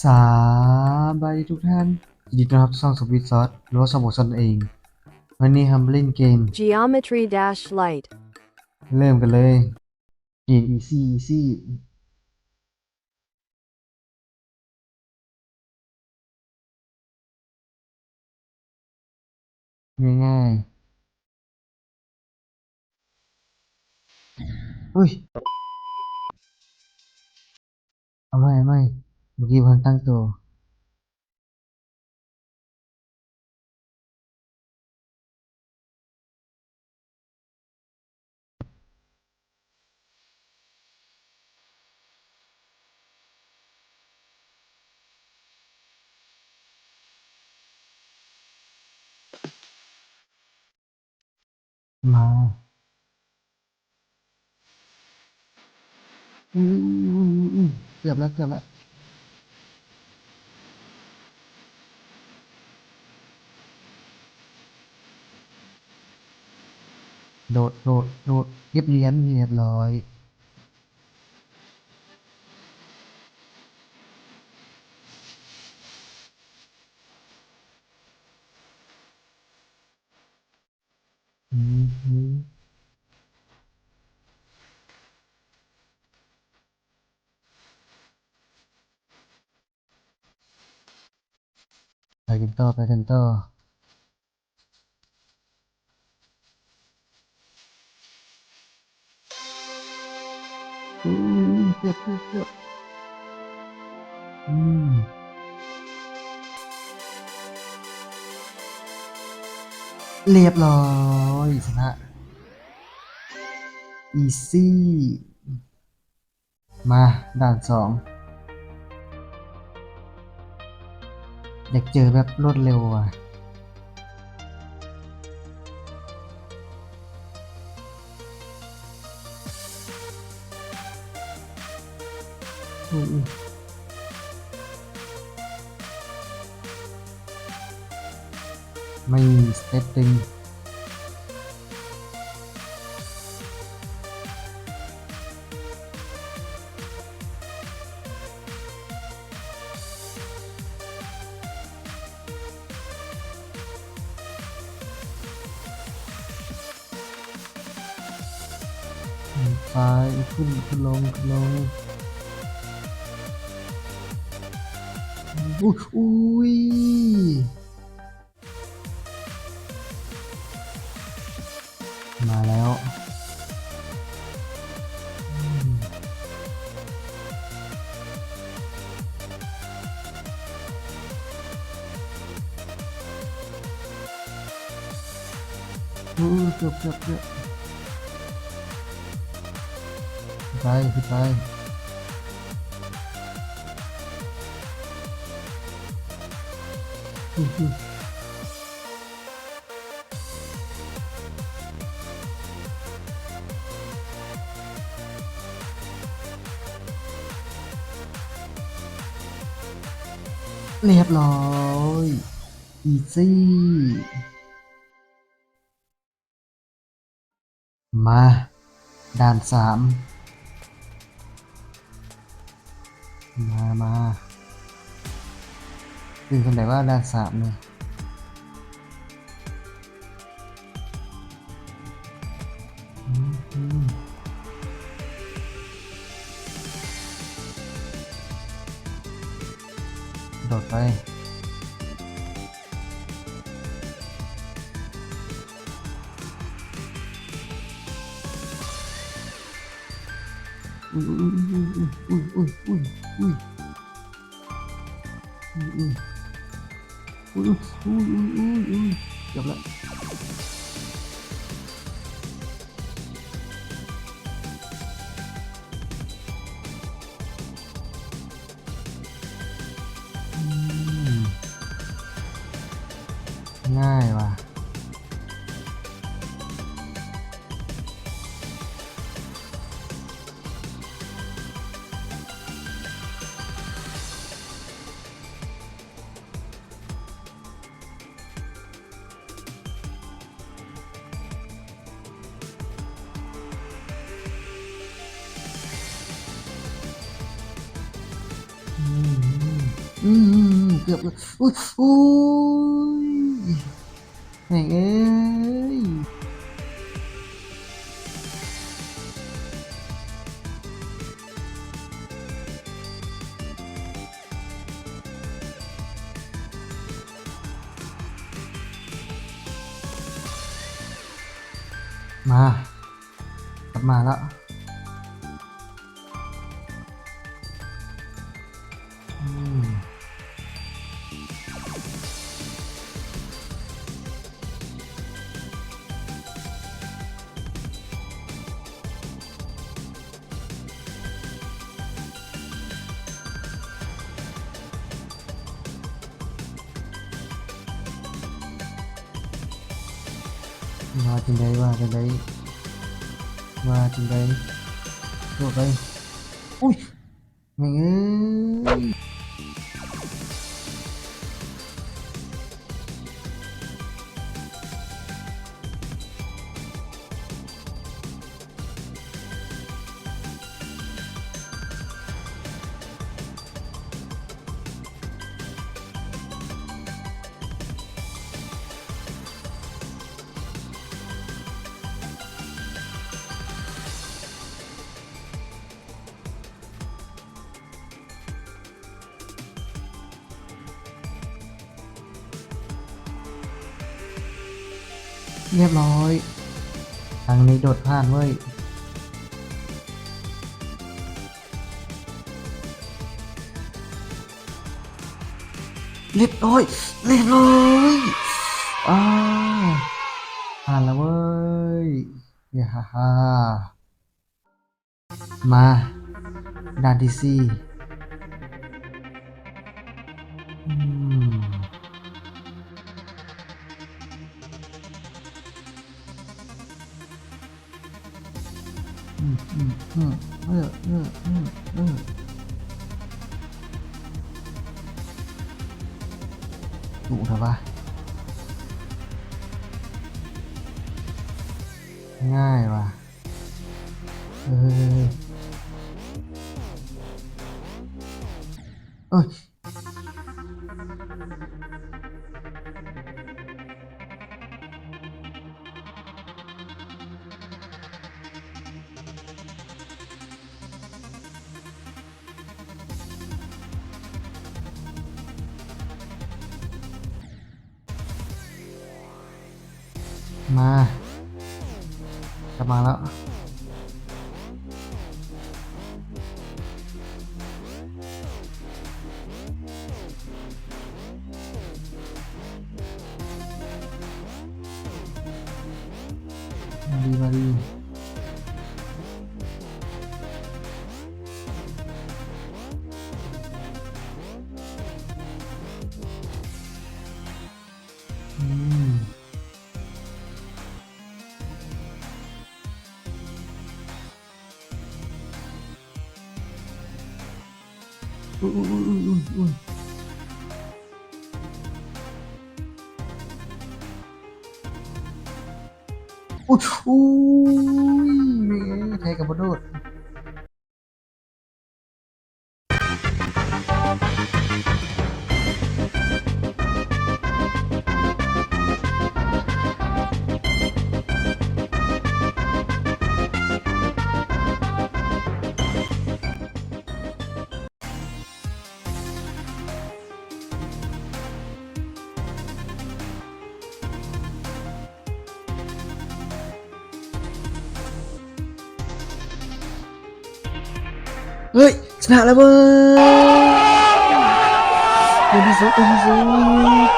ສະບາຍດີທຸກທ່ານ ຍິນດີຕ້ອນຮັບສູ່ຊ່ອງ Sweet Sauce ຫຼືວ່າຊ່ອງຂອງຊັ້ນເອງ. ວັນນີ້ເຮົາມາຫຼິ້ນເກມ Geometry Dash Lite ເລີ່ມກັນເລີຍ. ເກມອີຊີ ອີຊີ ງ່າຍໆ. ອຸ້ຍ ເອົາໃໝ່ ເອົາໃໝ່ ເມື່ອກີ້ບໍ່ທັນຕັ້ງໂຕ. ມາ ອື ເກືອບແລ້ວ ເກືອບແລ້ວ. ໂດດ ໂດດ ໂດດ ເກັບຫຼຽນ ຮຽບຮ້ອຍ. ອືຮຶ ໄປກັນຕໍ່ ໄປກັນຕໍ່. ອື ເຈັບ ເຈັບ ເຈັບ ອືມ ລຽບຮ້ອຍ ຊະນະ ອີຊີ. ມາ ດ່ານສອງ ຢາກເຈີແບບລວດເລັວວ່ະ. ອື ອື ໄມ່ສະເຕັບຕຶງ. ໄປ ຂຶ້ນ ຂຶ້ນລົງ ຂຶ້ນລົງ. ອຸ້ຍ ອຸ້ຍ. ມາແລ້ວ ອືມ ອືມ ເກືອບ ເກືອບ ເກືອບ ຂຶ້ນໄປ ຂຶ້ນໄປ. ອືມ ອືມ ລຽບຮ້ອຍ ອີຊີ. ມາ ດ່ານສາມ ມາ ມາ ຕື່ນສ່ຳໃດວ່າດ່ານສາມນີ້ ອືມ ອືມ ໂດດໄປ. ອຸ້ຍ ອຸ້ຍ ອຸ້ຍ ອຸ້ຍ ເກືອບລະ. ອືມ ງ່າຍວ່ະ. ອືມ ອືມ ເກືອບ ເກືອບ ໂອ້ຍ ໂອ້ຍ ແມ່ງເອີຍ. ມາ ກັບມາລະ ອືມ. ວ່າຈັ່ງໃດ ວ່າຈັ່ງໃດ ວ່າຈັ່ງໃດ ໂດດໄປ ອຸ້ຍ ແມ່ງເອີຍ. ຮຽບຮ້ອຍ ທາງນີ້ໂດດຜ່ານເວີ້ຍ. ຮຽບຮ້ອຍ ຮຽບຮ້ອຍ ອ້າ ຜ່ານລະເວີ້ຍ ຢາຮາຮາ. ມາ ດ່ານທີສີ່ ອືມ ອືມ ອືມ ເອີ ເອີ ເອີ ເອີ ດຸແທ້ວະ ງ່າຍວ່າ. ເອີ ເອີ ເອີ ເອີ ເອີ ມາ ກັບມາແລ້ວ ມາດີ ມາດີ. ອືມ ອຸ້ຍ ອຸ້ຍ ອຸ້ຍ ອຸ້ຍ ອຸ້ຍ ອຸ້ຍ ອຸ້ຍ ອຸ້ຍ ແມ່ນແທ້ກໍບໍ່ໂດດ. ເຮີ້ຍ ຊະນະແລ້ວເວີ້ຍ ໃນທີ່ສຸດ ໃນທີ່ສຸດ.